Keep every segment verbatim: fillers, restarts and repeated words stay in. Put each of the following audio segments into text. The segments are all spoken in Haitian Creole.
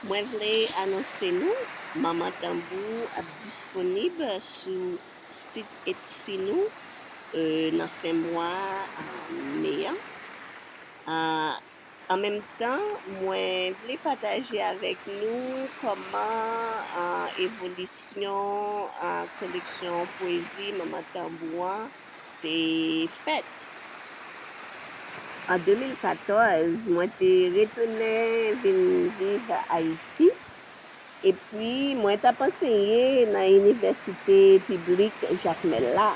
Mwen vle anonse nou, Manman Tanbou ap disponib sou sit Etsy nou, e, nan fen mwa, a, me an. A, an menm tan, mwen vle pataje avèk nou kòman, a, evolisyon, a, koleksyon pwezi Manman Tanbou an te fèt. An de mil katòz, mwen te retounen vin viv Ayiti, epi mwen t ap anseye nan Inivèsite Piblik Jakmèl la.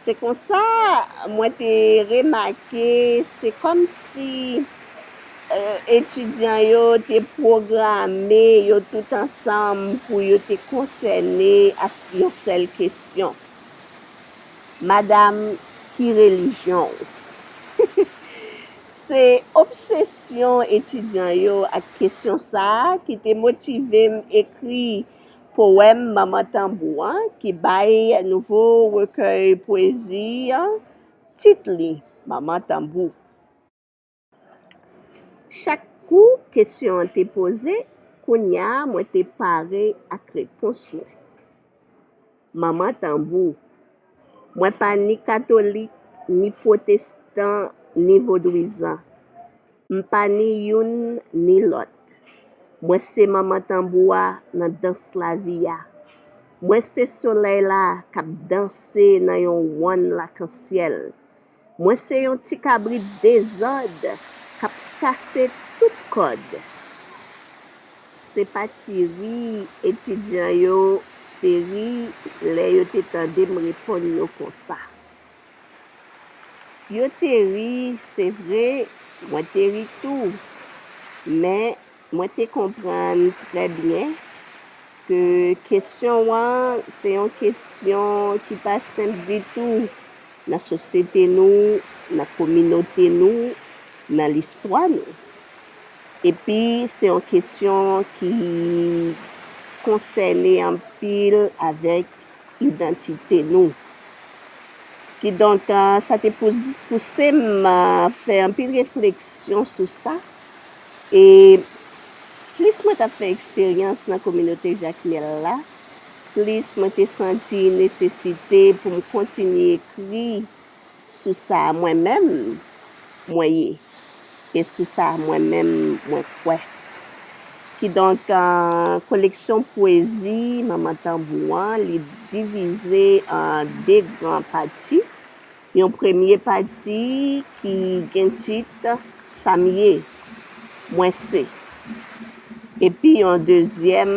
Se konsa, mwen te remake, se kòmsi, e, etidyan yo te pwograme yo tout ansanm pou yo te konsène ak yon sèl kesyon. Madanm, ki relijyon w? Se obsesyon etidyan yo ak kesyon sa a ki te motive m ekri powèm Manman Tanbou an, ki bay nouvo rekèy pwezi an tit li Manman Tanbou. Chak kou kesyon an te poze, kounye a mwen te pare ak repons mwen. Manman Tanbou, mwen pa ni katolik, ni pwotestan, ni vodouyizan. M pa ni youn ni lòt. Mwen se Manman Tanbou a nan dans lavi a. Mwen se solèy la k ap danse nan yon wonn lakansyèl. Mwen se yon ti kabrit dezòd k ap kase tout kòd. Se pa ti ri etidyan yo te ri lè yo te tande m reponn yo konsa. Yo te ri, se vre, mwen te ri tou. Men, mwen te konprann trè byen ke kesyon an se yon kesyon ki pa senp ditou nan sosyete nou, nan kominote nou, nan listwa nou. Epi, se yon kesyon ki konsène anpil avèk idantite nou. Kidonk, a, sa te pouz-, pouse m, a, fè anpil refleksyon sou sa. E plis mwen t ap fè eksperyans nan kominote Jakmèl la, plis mwen te santi nesesite pou m kontinye ekri sou sa mwen menm mwen ye, e sou sa mwen menm mwen kwè. Kidonk, a, koleksyon pwezi Manman Tanbou an, li divize an de gran pati. Yon premye pati ki gen tit Sa m ye, mwen se. Epi yon dezyèm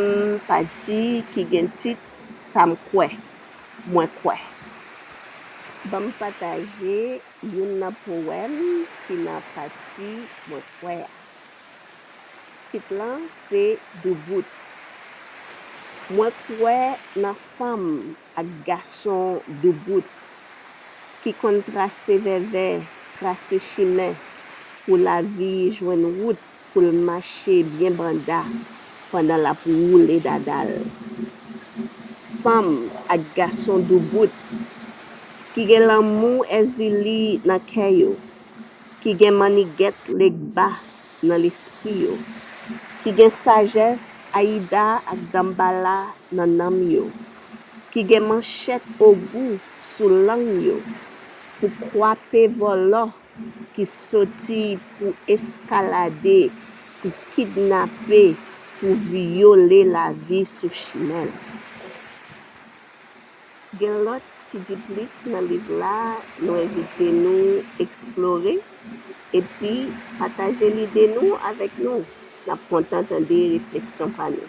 pati ki gen tit Sa m kwè, mwen kwè. Ban m pataje youn nan powèm ki nan pati mwen kwè a. Tit lan se Doubout. Mwen kwè nan fanm ak gason doubout ki konn trase vèvè, trase chimen pou lavi jwenn wout pou l mache byen banda pandan l ap woule dada l. Fanm ak gason doubout ki gen lanmou Èzili nan kè yo, ki gen mannigèt Legba nan lespri yo, ki gen sajès Ayida ak Danmbala nan nanm yo, ki gen manchèt Ogou sou lang yo, pou kwape vòlò ki soti pou eskalade, pou kidnape, pou vyole lavi sou chimen l. Gen lòt ti diplis nan liv la, nou envite nou eksplore epi pataje lide nou avèk nou. N ap kontan tande refleksyon pa nou.